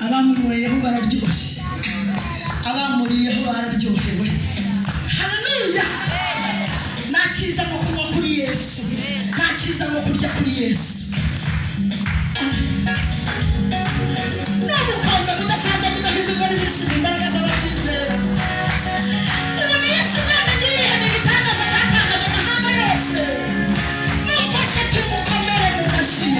Abamunyweyeho bararyoshye, abamuriyeho bararyohewe. Haleluya! Nta cyiza nko kunywa kuri Yesu, nta cyiza nko kurya kuri Yesu. N'ubukombe budasaza, budahindurwa n'iminsi, imbaraga z'abanyizera. Ubu ni Yesu umwana agira ibihe, igitangaza cyatangaje amahanga yose. Mumfashe tumukomere mu mashyi.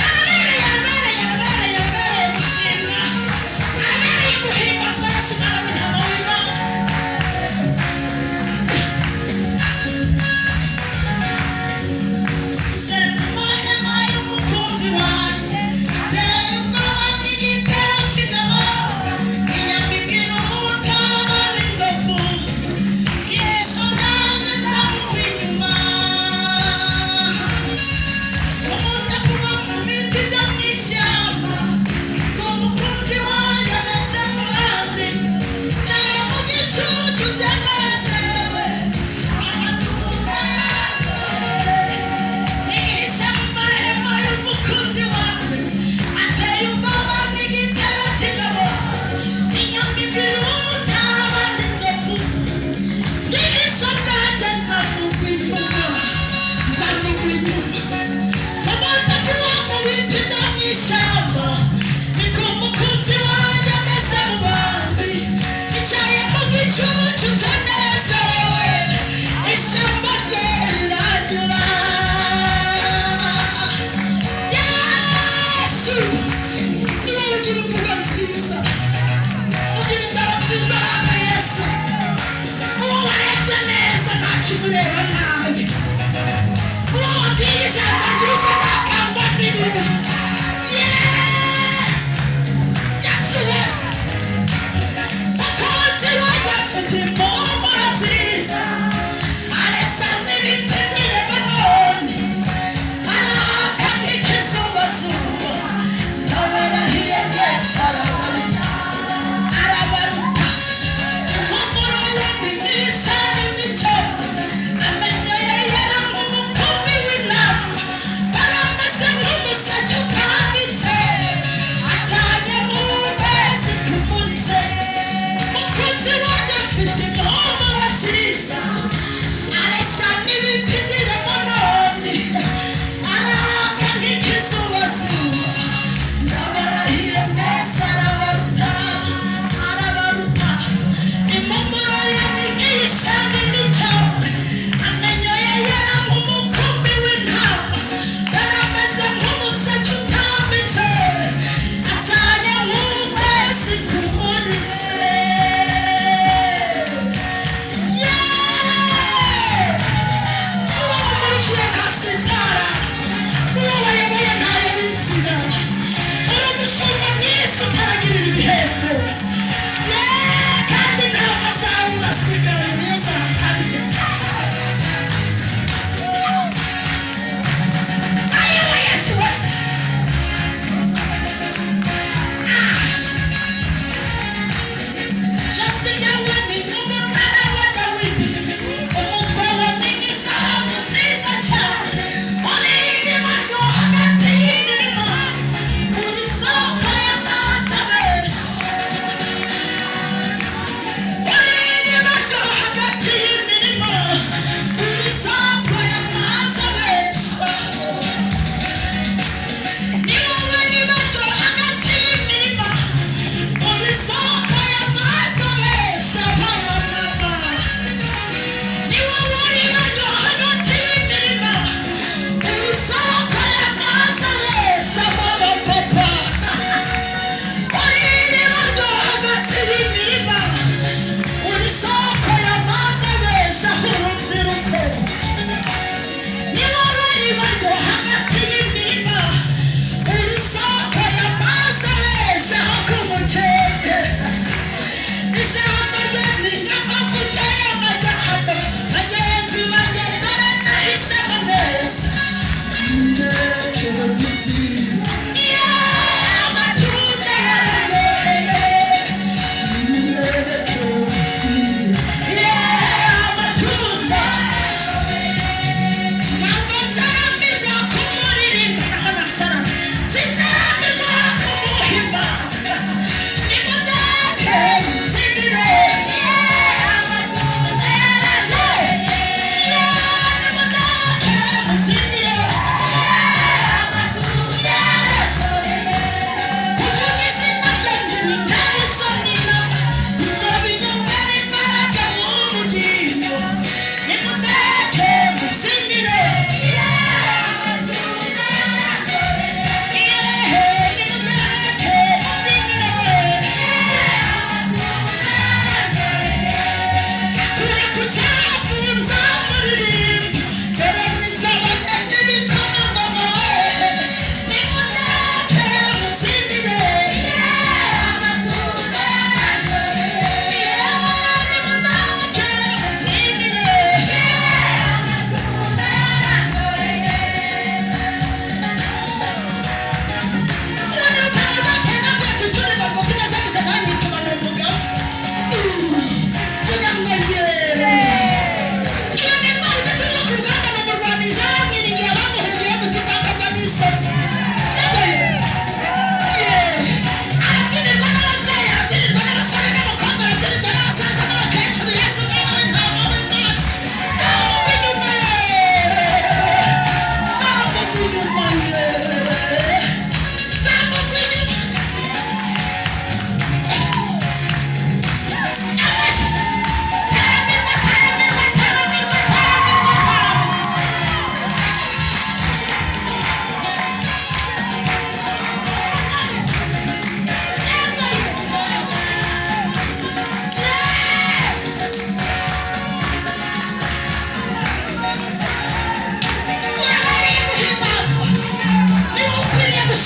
Arabereye, arabereye, arabereye, arabereye gushimwa, arabereye guhimbazwa. Yesu umwana w'intama w'Imana. Mahema y'umukunzi wanjye ateye ubwoba nk'igitero cy'ingabo, inyambika iruta n'inzovu, isho bwanjye nzamuha inyuma. Umutaka uba mu biti byo mu ishyamba, ko umukunzi wanjye ameze nk'abandi, ncaye mu gicucu cyanezerewe amatunda yawe. Nihishe mu mahema y'umukunzi wanjye, ateye ubwoba nk'igitero cy'ingabo, inyambika iruta abandi inzovu. Nihishe bwanjye nzamugwa inyuma, nzamugwa inyuma. Umutaka uba mu biti byo mu ishyamba, niko umukunzi wanjye ameze mu bandi. Nicaye mu gicucu cyanezerewe, ishyamba rye riranyura. Yesu ni wowe ugira imvugo nziza, ugira indabo nziza. Rata Yesu, uwo warebye neza ntakimureba nabi, uwo wabwiye ijambo ryiza ntakangwa n'iribi. Yeee! Yesu we, mukunzi wanjye afite impumuro nziza, arasa n'ibiti by'i Lebanoni, araka nk'ikizubazuba. Ndabarahiye mwese, arabaruta, arabaruta. Impumuro ye ni myiza n'imico, amenyo ye yera nk'umukumbi w'intama, barameze nk'umuseke utambitse, acanye mu kwezi kuvuritse. Mukunzi wanjye afite impumuro nziza, areshya n'ibiti by'i Lebanoni, araka nk'ikizubazuba. Ndabarahiye mwese, arabaruta, arabaruta. Impumuro ye ni nk'iy'ishyamba n'icyombe, amenyo ye yera nk'umukumbi w'intama, yarameze nk'umuseke utambitse, acanye nk'ukwezi kumuritse. Yeee! Uwo wamurikiye ntasitara, uwo wayoboye ntayoba inzira. Uri umushumba mwiza utaragirira ibihembo. Yeee! Kandi intama zawe urasigara niyo zahamye. Ayiwe Yesu we! Jasigawe ni nk'umunara wa Dawidi, umutwe we ni nk'izahabu nziza cyane. Uri iriba ryo hagati y'imirima, uri isoko y'amazi menshi. Uri iriba ryo hagati y'imirima, uri isoko y'amazi menshi. Ni wowe riba ryo hagati y'imirima, uri isoko y'amazi menshi. Abana, ni wowe riba ryo hagati y'imirima, uri isoko y'amazi menshi. Abana, papa, uri iriba ryo hagati y'imirima, uri isoko y'amazi menshi. Aho urubyiruko, ni wowe riba ryo hagati y'imirima, uri isoko y'amazi menshi. Aho ku mukenke, ijambo rye ni nk'amavuta y'amajyamba. Bagenzi banjye, dore nahisemo neza. Yeah, amatunda yararyoheye. Yeah, amatunda. Ntabwo nzarambirwa kumurira.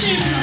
Shimwa.